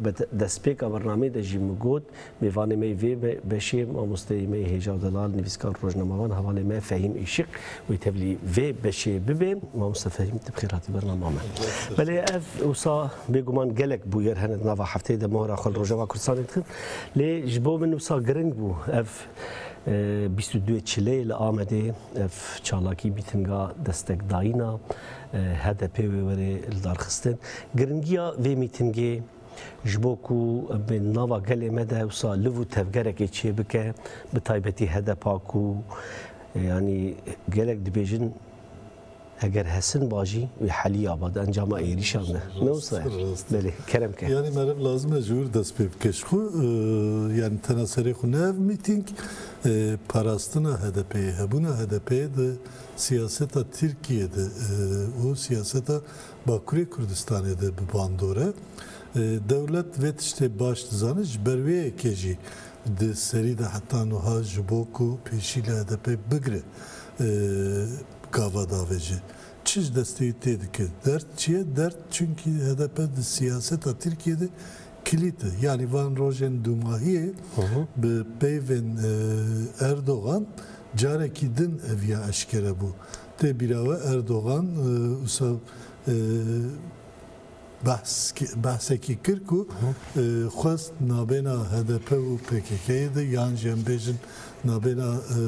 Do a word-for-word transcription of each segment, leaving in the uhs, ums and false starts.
Bi destpêka bernameyê de jî min got, mêvanê me yê vê be-, beşê mamosteyê me yê hêja delal, nivîskar, rojnamevan, hevalê me Fehîm Îşiq wê tevlî vê beşê bibe. Mamoste Fehîm, tu bi xêr hatî bernama me. Belê, ev wisa bêguman gelek bûyer hene di nava hefteyê de mohra xwe li Rojava Kurdistanê dixin. Lê ji bo min wisa giring bû ev, e, bîst û duyê çileyê li Amedê, ev çalakî, mîtinga destekdayîna, e, H D P wê were lidarxistin. Giringiya vê mîtingê ji bo ku em bên nava gelê me de wisa liv û tevgerekê çêbike, bi taybetî H D P ku, e, yanî gelek dibêjin, eger hesin ba jî wê heliya ba di encama êrîşan de. Ne wisa ye? Rast, rast. Belê, kerem ke. Yanî meriv lazim e ji wir dest pê bike ji xwe, e, yanî tena serê xwe ne ev mîtîng, e, parastina H D P'yê, hebûna H D P'yê di siyaseta Tirkiyê de, e, û siyaseta Bakurê Kurdistanê de bi bandor e. E, dewlet vê tiştê baş dizane, ji ber wê yekê jî di serî de heta nuha ji bo ku pêşî li H D P bigire, e, gava davêje. Çi ji destê wî tê dike? Dert çi ye? Dert çunkî H D P di siyaseta Tirkiyê de kilît e. Yanî van rojên dûmahiyê Hı hı. bi peyvên, e, Erdogan carekî din ev ya eşkere bû. Tê bîra we Erdogan, e, wisa, e, behs-, behsekî kir ku, e, xwest nabêna H D P û P K K'yê de, yan jî em bêjin nabêna, e,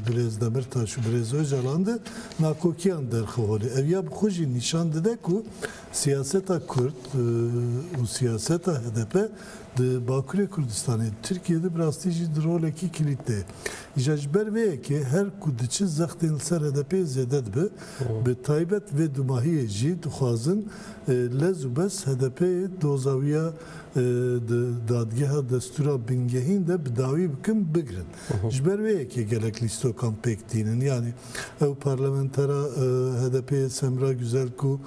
birêz Demirtaş û birêz Ocalan de nakokiyan derxe holê. Ev ya bi xwe jî nîşan dide ku siyaseta Kurd, e, û siyaseta H D P di Bakurê Kurdistanê, Tirkiyê de bi rastî jî di rolekî kilît de ye. Îja ji ber vê yekê her ku diçe zextên li ser H D P'yê zêde dibe, Hı. bi taybet vê dumahiyê jî dixwazin, e, lez û bes H D P'yê doza wî ya, e, di dadgeha destûra bingehîn de bi dawî bikin, bigrin. Hı hı. Ji ber vê yekê gelek lîstokan pêk tînin. Yanî ew parlamentera, e, H D P'yê Semra Güzel ku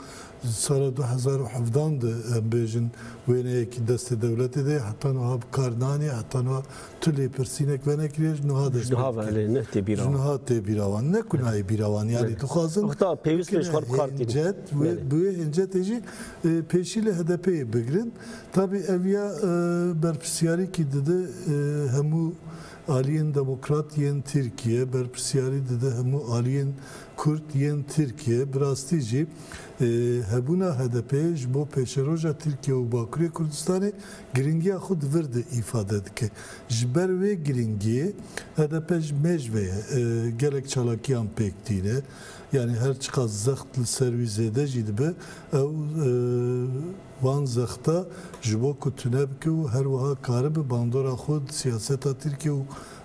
sala du hezar û hevdan de, em bêjin, wêneyekî destê dewletê de ye, heta niha bi kar nanî, heta niha tu lêpirsînek venekiriye, ji niha dest Ji niha pê dike. Belê, ne tê bîra Ji wan. niha tê bîra wan. Ne ku nayê bîra wan, yanî Belê. dixwazin Wexta pêwîst e ji xwe bi kar tînin. hêncet, wê, Belê. bi wê hêncetê jî, e, pêşî li H D P'yê bigrin. Tabî ev ya, e, berpirsyarîkî dide, e, hemû aliyên demokrat yên Tirkiye, berpirsyarî dide hemû aliyên Kurd yên Tirkiye. Bi rastî jî, e, hebûna H D P'yê ji bo pêşeroja Tirkiye û Bakurê Kurdistanê giringiya xwe di vir de îfade dike. Ji ber wê giringiyê H D P ji mêj ve ye, e, gelek çalakiyan pêk tîne. Yanî her çiqas zext li ser wî zêde jî dibe, ew, e, van zexta ji bo ku tune bike û her wiha karibe bandora xwe di siyaseta Tirkiye û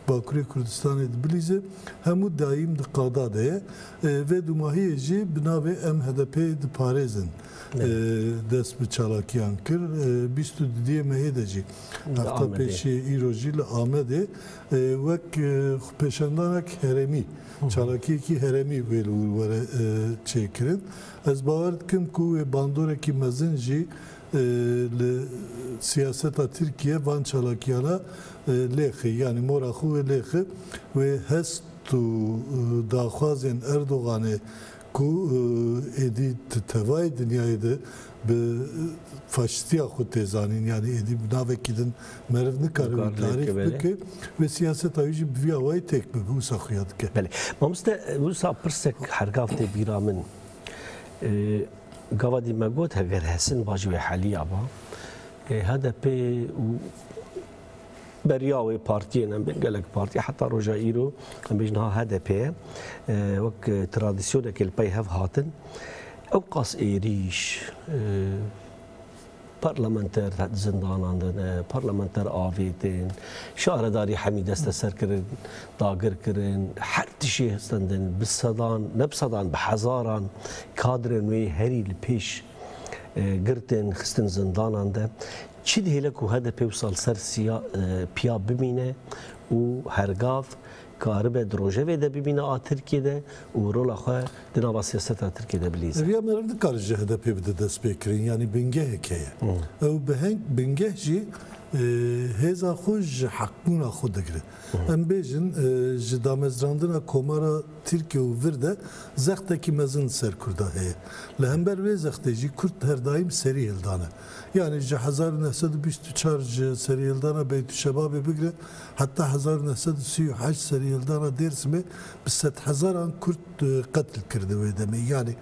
Bakurê Kurdistanê de bilîze, hemû dayîm di qada de ye. E, vê dumahiyê jî bi navê Em H D P'yê diparêzin, Evet. e, dest bi çalakiyan kir. E, bîst û dudiyê mehê de jî Li hefta Amedê. pêşiyê îro jî li Amedê, e, wek, e, xwepêşandanek herêmî, Hı hı. çalakiyekî herêmî wê li wir were, e, çêkirin. Ez bawer dikim ku wê bandorekî mezin jî, e, li siyaseta Tirkiye van çalakiyana, e, lêxî, yanî mora xwe wê lêxî, wê hest û, e, daxwazên Erdoganê ku, e, êdî di tevayê dinyayê de bi faşîstiya xwe tê zanîn, yanî êdî bi navekî din meriv nikare wî Nikare tarîf bike, belê. bike, wê siyaseta wî jî bi vî awayî têk bibe, wisa xuya dike. Belê. Mamoste, wisa pirsek hergav tê bîra min. E, gava dî me got, heger hesin ba jî wê heliya ba. E, H D P û beriya wê partiyên, em bên gelek partiye, heta roja îro, em bêjin ha H D P ye, e, wek, e, tradisyonekê li pey hev hatin. Ew qas êrîş, e, parlamenter di zindanan de ne, parlamenter avêtin, şaredarî hemî desteser kirin, dagir kirin, her tişê stendin, bi sedan, ne bi sedan, bi hezaran kadrên wê herî li pêş, e, girtin, xistin zindanan de. Çi dihêle ku H D P wisa li ser siya-, e, piya bimîne û hergav karibe di rojevê de bimîne a Tirkiyê de û rola xwe di nava siyaseta Tirkiyê de bilîze? Ev ya meriv nikare ji H D P bide destpêkirin, yanî bingehek heye. Hmm. Ew biheng, bingeh jî, e, hêza xwe ji heqbûna xwe digire. Em bêjin, e, ji damezrandina Komara Tirkiye û vir de zextekî mezin li ser Kurda heye. Li hember wê zextê jî Kurd her daîm serî hildane. Yani ji hezar û neh sed û bîst û çar ji serîhildana Beytûşebabê bigire heta hezar û neh sed û sî û heşt serîhildana Dêrsimê bi sedhezaran Kurd, e, qetil kirine wê demê. Yani,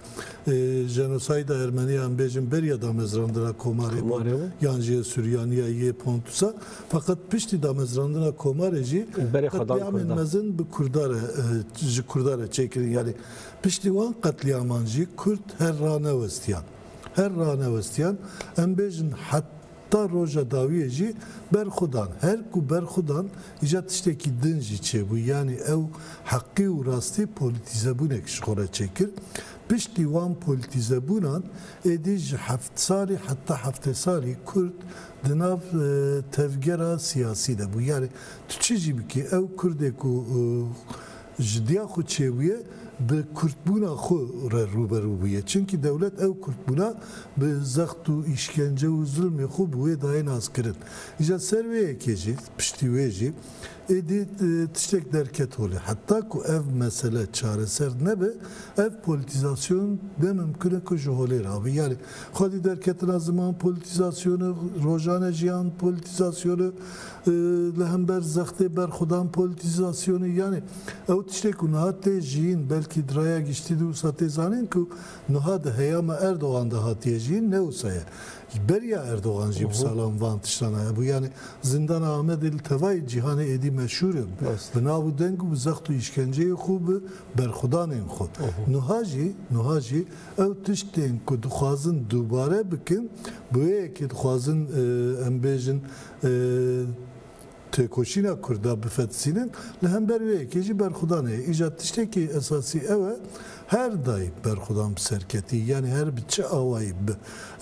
e, jenosayda Ermeniya em bêjin beriya damezrandina Komarê bû, Komarê bû. Yan jî Suryaniya yê Pontusa. Feqet piştî damezrandina Komarê jî Berê xwedan qetlîamên Kurda. Mezin bi Kurda re, e, ji Kurda re çêkirin. Yani piştî wan qetlîaman jî Kurd her ranewestiyan. Her ranewestiyan, em bêjin heta roja dawiyê jî berxwedan. Her ku berxwedan, îca tiştekî din jî çêbû. Yani ew heqî û rastî polîtîzebûnek ji xwe re çêkir. Piştî wan polîtîzebûnan êdî ji heft salî heta heftê salî Kurd di nav, e, tevgera siyasî de bû. Yani tu çi jî bikî, ew Kurdê ku, e, ji diya xwe çêbûye, bi Kurdbûna xwe re rûberû bûye. Çimkî dewlet ew Kurdbûna bi zext û îşkence û zulmê xwe bi wê dayê naskirin. Îca ser wê yekê jî, piştî wê jî, êdî, e, tiştek derket holê. Heta ku ev mesele çareser nebe, ev polîtîzasyon ne mimkun e ku ji holê rabe. Yani xwedî derketina ziman polîtîzasyonu, rojane jiyan polîtîzasyonu, e, li hember zextê berxwedan polîtîzasyonê, yani ew tiştê ku niha tê jiyîn, belkî di raya giştî de wisa tê zanîn ku niha di heyama Erdogan de hatiye jiyîn, ne wisa ye. Beriya Erdogan jî bi salan van tiştan hebû. Yani zindana Amedê li tevayê cîhanê êdî meşhûr e. Rast. Bi nav û deng û bi zext û îşkenceyê xwe, bi berxwedanên xwe. Niha jî, niha jî ew tiştên ku dixwazin dubare bikin, bi wê yekê dixwazin, e, em bêjin, e, têkoşîna Kurda bifetisînin, li hember wê yekê jî berxwedan heye. Îca tiştekî esasî ew e, her daîm berxwedan bi ser ketî, yani her bi çi awayî bi.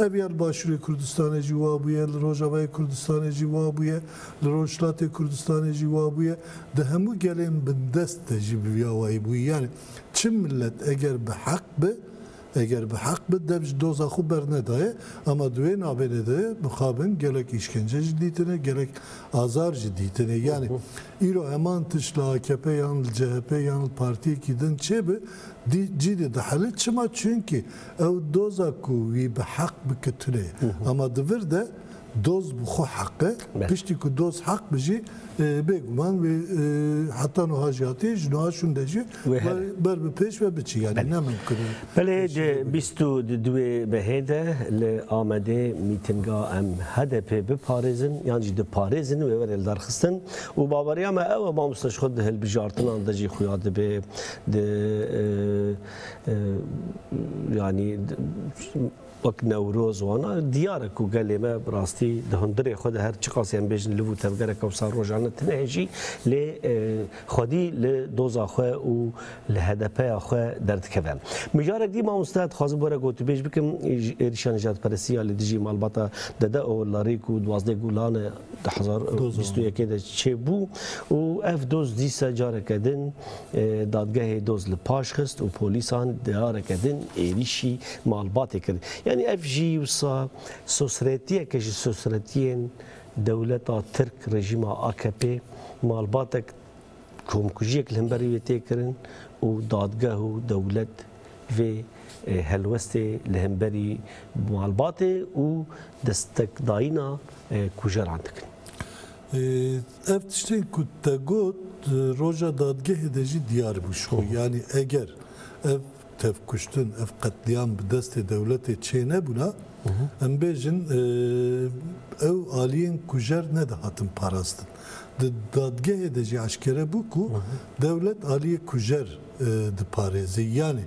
Ev ya li Başûrê Kurdistanê jî wa bûye, li Rojavayê Kurdistanê jî wa bûye, li Rojhilatê Kurdistanê jî wa bûye, di hemû gelên bindest de jî bi vî awayî bûye. Yani çi millet eger bi heq bi, Eger bi heq bi, dev ji doza xwe bernedaye, ama di wê nabênê de mixabin gelek îşkence jî dîtine, gelek azar jî dîtine. Yani îro heman tişt li A K P yan li C H P yan li partiyekî din çêbi, dî-, cî de dihele. Çima? Çunkî ew doza ku wî bi heq bike tune ye. Ama di vir de doz bi xwe heq e. Belê. Piştî ku doz heq bi jî, e, bêguman wê, e, heta niha jî hatiye, ji niha şûnde jî ber, ber bi pêş ve biçî. Yani ne mimkun e. Belê, di bîst û duwê mehê de li Amedê mîtinga em H D P biparêzin, yan jî diparêzin, wê were lidarxistin. Û baweriya me ew e, mamoste ji xwe di hilbijartinan de jî xuya dibe, di, e, e, yanî, di, wek Newroz wana diyar e ku gelê me bi rastî di hundirê xwe de her çiqasî em bêjin liv û tevgereke wisa rojane tune heye jî, lê, e, xwedî li doza xwe û li H D P ya xwe derdikeve. Mijarek dî mamoste, dixwazim were gotûbêj bikim, êrîşa nijadperestî ya li dijî malbata Dede Oxullarî ku duwazdeh Gulan e di hezar û bîst û yekê de çêbû û ev doz dîsa careke din, e, dadgehê doz li paş xist û polîsan careke din êrîşî malbatê kir. Yanî ev jî wisa sosretiyeke ji sosretiyên dewleta Tirk, rejîma A K P, malbatek komkujiyek li hemberî wê tê kirin û dadgeh û dewlet vê, e, helwestê li hemberî malbatê û destekdayîna, e, kujeran dikin. E, ev tiştên ku te got, e, roja dadgehê de jî diyar bû ji xwe. Hı hı. Yani eger ev tevkuştin, ev qetlîam bi destê dewletê çênebûna, Hı hı. em bêjin, e, ew aliyên kujer nedihatin parastin. Di dadgehê de jî eşkere bû ku Hı hı. dewlet aliyê kujer, e, diparêze. Yani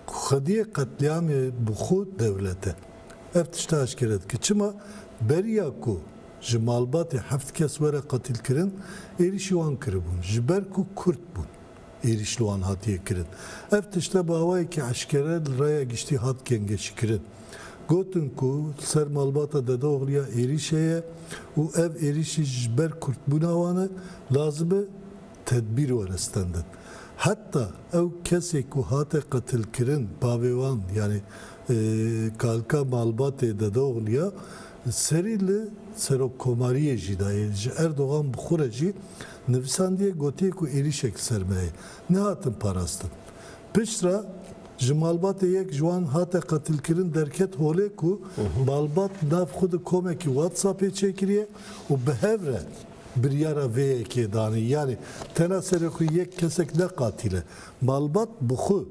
xwediyê qetlîamê bi xwe dewlet e. Ev tişta eşkere dike. Çima? Beriya ku ji malbatê heft kes were qetilkirin, êrîşî wan kiribûn. Ji ber ku Kurd bûn, êrîş li wan hatiye kirin. Ev tişte bi awayekî eşkere li raya giştî hat gengeşîkirin. Gotin ku li ser malbata Dedeoxliya êrîş heye û ev êrîşî ji ber Kurdbûna wan e, lazim e tedbîr were stendin. Heta ew kesê ku hate qetilkirin, bavê wan, yani, e, kalka malbatê Dedeoxliya, Serî li serokkomariyê jî dayê, ji Erdogan bi xwe re jî nivîsandiye, gotiye ku êrîşek li ser me heye. Nehatin parastin. Piştre ji malbatê yek ji wan hate qetilkirin, derket holê ku malbat nav xwe di komekî WhatsAppê çêkiriye û bi hev re biryara vê yekê danî. Yanî tena serê xwe yek kesek ne qatîl e. Malbat bi xwe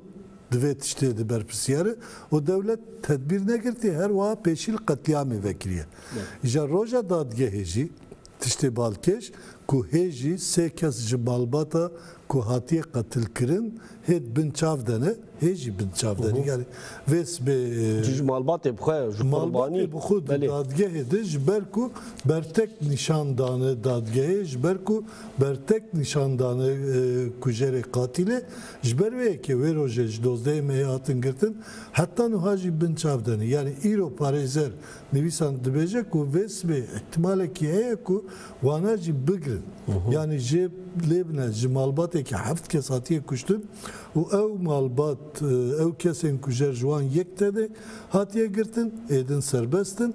di vê tiştê de berpirsiyar e û dewlet tedbîr negirtiye, her wiha pêşî li qetlîamê vekiriye. Îja roja dadgehê jî tiştê balkêş ku hê jî sê kes ji malbata ku hatiye qetilkirin hê di bin çav de ne, hê jî bin çav de ne. Hı hı. Yanî vê sibê, e, Ji, ji malbatê bi xwe, ji malbatê qurbanî. Bi xwe di Belê. Dadgehê de ji ber ku bertek nîşan dane dadgehê, ji ber ku bertek nîşan dane, e, kujerê qatîlê, ji ber wê yekê wê rojê ji dozdehê mehê hatin girtin, heta nuha jî bin çav de ne. Yanî îro parêzer nivîsan dibêje ku vê sibê îhtimalekî heye ku wana jî bigirin. Hı hı. Yanî jê lê bine ji malbatekî heft kes hatiye kuştin û ew malbat, e, ew kesên ku jer ji wan yek tenê hatiye girtin, êdin serbest in,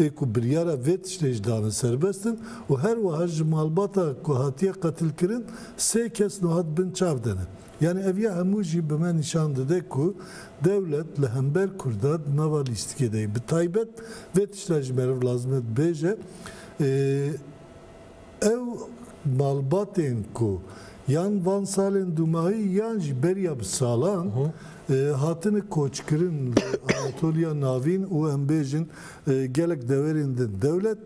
ê ku biryara vê tiştê jî dane serbest in û her wiha ji malbata ku hatiye qetilkirin sê kes nuha di bin çav de ne. Yanî ev ya hemû jî bi me nîşan dide ku dewlet li hember Kurda di nava lîstikê de ye. Bi taybet vê tişta jî meriv lazim e dibêje, e, ew malbatên ku yan van salên dûmahî yan jî beriya bi salan, Hı. e, hatine koçkirin li Anatoliya Navîn û em bêjin, e, gelek deverên din. Dewlet,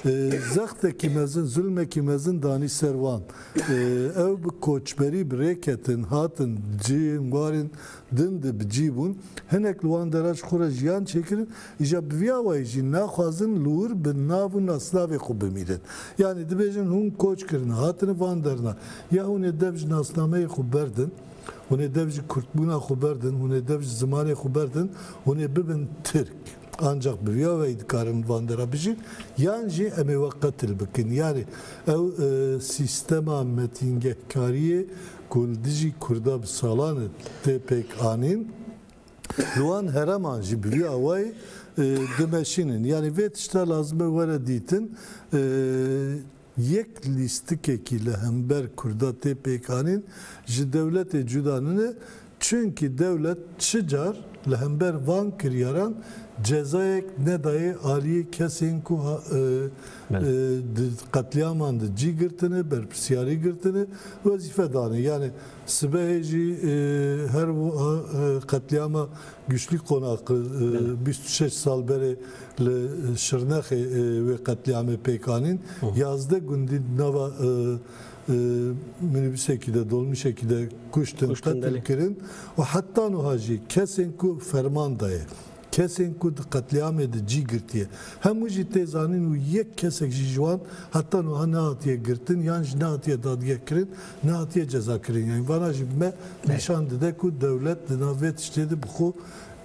e, zextekî mezin, zulmekî mezin danî ser wan. E, ew bi koçberî bi rê ketin, hatin cihên warên din de bi cî bûn. Hinek li wan dera ji xwe re jiyan çêkirin. Îja bi vî awayî jî naxwazin li wir bi nav û nasnavê xwe bimînin. Yanî dibêjin hûn koç kirin, hatine van derna. Ya hûn ê dev ji nasnameyê xwe berdin, hûn ê dev ji kurdbûna xwe berdin, hûn ê dev ji zimanê xwe berdin, hûn ê bibin Tirk. Ancak bi vî awayî dikarin van dera bijîn, yan jî em ê we qetil bikin. Yanî ew, e, sîstema metîngehkariyê ku li dijî Kurda bi salan e tê pêk anîn, li wan hereman jî bi vî awayî, e, dimeşînin. Yanî vê tişta lazim e were dîtin. E, yek lîstikekî li hember Kurda tê pêkanîn ji dewletê cuda nine, çunkî dewlet çi car li hember van kiryaran cezayek nedayê aliyê kesên ku ha-, e, Belê. e, di qetlîaman de cî girtine, berpirsiyarî girtine, wezîfe dane. Yanî sibehê jî, e, her wiha, e, qetlîama Güçlü Konakı, e, Belê. bîst û şeş sal berê li Şirnexê, e, wê qetlîamê pêk anîn. Hı. Yazdeh gundî nava, e, e, minibüsekî de, dolmuşekî de kuştin, Kuştin, qetil belê. kirin û heta nuha jî kesên ku ferman daye, kesên ku di qetlîamê de cî girtiye, hemû jî tê zanîn û yek kesek jî ji wan heta nuha nehatiye girtin yan jî nehatiye dadgehkirin, nehatiye cezakirin. Yanî vana jî bi me Belê. nîşan dide ku dewlet di nav vê tiştê de bi xwe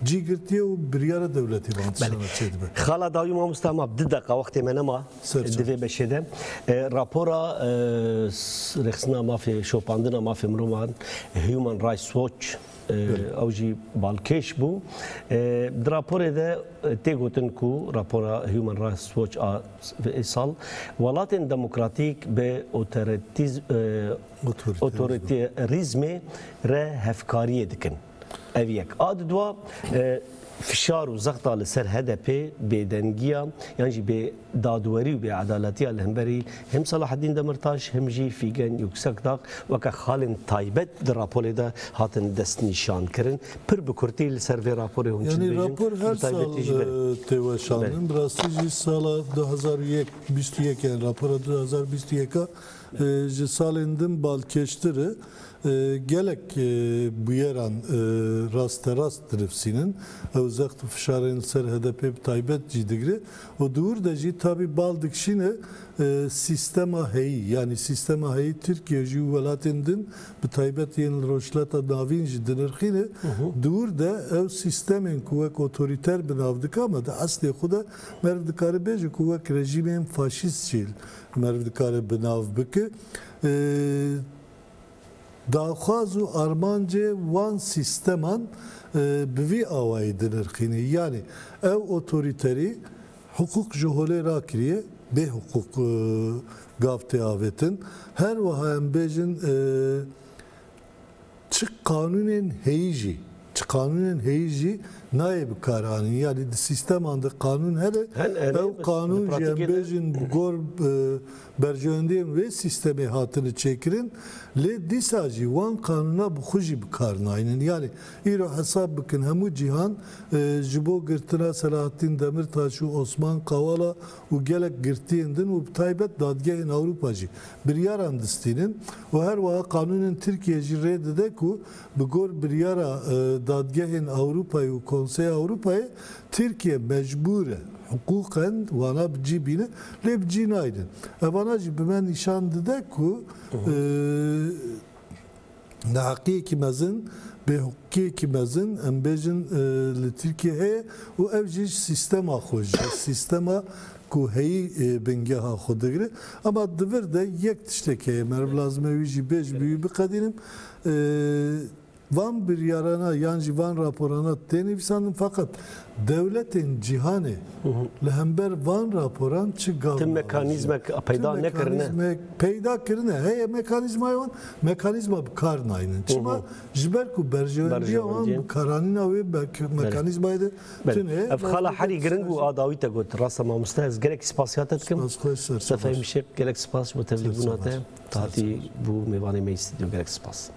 cî girtiye û biryara dewletê van Belê. tiştana çêdibe. Xala dawî mamosta, ma bi du deqa wextê me nema Ser di vê çav. beşê de. E, rapora, e, s-, rêxistina mafê, şopandina mafê mirovan, Human Rights Watch, e, Belê. ew jî balkêş bû. E, di raporê de, e, tê gotin ku rapora Human Rights Watch a s-, vê sal, welatên demokratîk bi otorîtiz-, e, Otorîterîzm. otorîterîzmê re hevkariyê dikin. Ev yek. A di dua, e, fişar û zexta li ser H D P, bêdengiya yan jî bê dadwerî û bêedaletiya li hemberî hem Selahaddîn Demirtaş hem jî Fîgen Yuksekdag weke xalên taybet di raporê de hatin destnîşan kirin. Pir bi kurtî li ser vê raporê hûn çi Yanî dibêjin? Rapor her Bi sal, taybetî jî e, belê. tê weşandin. Belê. Bi rastî jî sala du hazar û yek, bîst û yek, yani rapora du hazar bîst û yek a, e, ji salên din balkêştir e. E, gelek, e, bûyeran, e, rasterast dinivsînin. Ew zext û fişarên li ser H D P bi taybet cî digire. Û di wir de jî tabî bal dikişîne, e, sîstema heyî. Yanî sîstema heyî Tirkiye jî û welatên din, bi taybet yên li Rojhilata Navîn jî dinirxîne. Hı hı. Di wir de ew sîstemên ku wek otorîter bi nav dike, ama di eslê xwe de meriv dikare bêje ku wek rejîmên faşîst jî meriv dikare bi nav bike. E, Daxwaz û armancê wan sîsteman, e, bi vî awayî dinirxîne. Yanî ew otorîterî Hiqûq ji holê rakiriye, bê hiqûq, e, gav tê avêtin. Her wiha em bêjin, e, çi qanûnên heyî jî, çi qanûnên heyî jî nayê bi kar anîn. Yanî di sîsteman de qanûn hene, Hen, hene, ew bes qanûn di jî em pratîkê de bêjin bi gor, e, berjewendiyên wê sîstemê hatine çêkirin, lê dîsa jî wan qanûna bi xwe jî bi kar naynin. Yanî îro hesab bikin hemû cîhan, e, ji bo girtina Selahattîn Demirtaş û Osman Kavala û gelek girtiyên din û bi taybet dadgehên Ewropa jî biryaran distînin û her wiha qanûnên Tirkiye jî rê dide ku bi gor biryara, e, dadgehên Ewropayê û Konseya Ewropayê Tirkiye mecbûr e hiqûqen wana bi cî bîne, lê bi cî naynin. Evana jî bi me nîşan dide ku, Hı hı. e, neheqiyekî mezin, bêhiqûqiyekî mezin, em bêjin, e, li Tirkiye heye û ev jî ji sîstema xwe, ji sîstema ku heyî, e, bingeha xwe digire. Ama di vir de yek tiştek heye, meriv lazim e wî jî bê, ji bi wî biqedînim. E, van biryarana yan jî van raporana tê nivîsandin, feqet dewletên cîhanê Hı hı. li hember van raporan çi gav Tim navêjin? mekanîzmek peyda Tim nekirine. mekanîzmek peyda kirine. Heye mekanîzmayê wan, mekanîzma bi kar naynin. Çima? Hı hı. Ji ber ku berjewendiya wan Berjewendiya. bi karanîna wê mek-, Belê. mekanîzmayê de Belê. tune. Ev xala lazim herî e giring û psîkolojî. a dawî te got. Rasta mamoste, ez gelek spasiya te dikim. Spas xwe ser Sefayê çabaş. Mişek, gelek spas ji bo tevlîbûna Ser te. çabaş. Te hatî Ser çabaş. bû mêvanê me yî stûdyo. Gelek spas.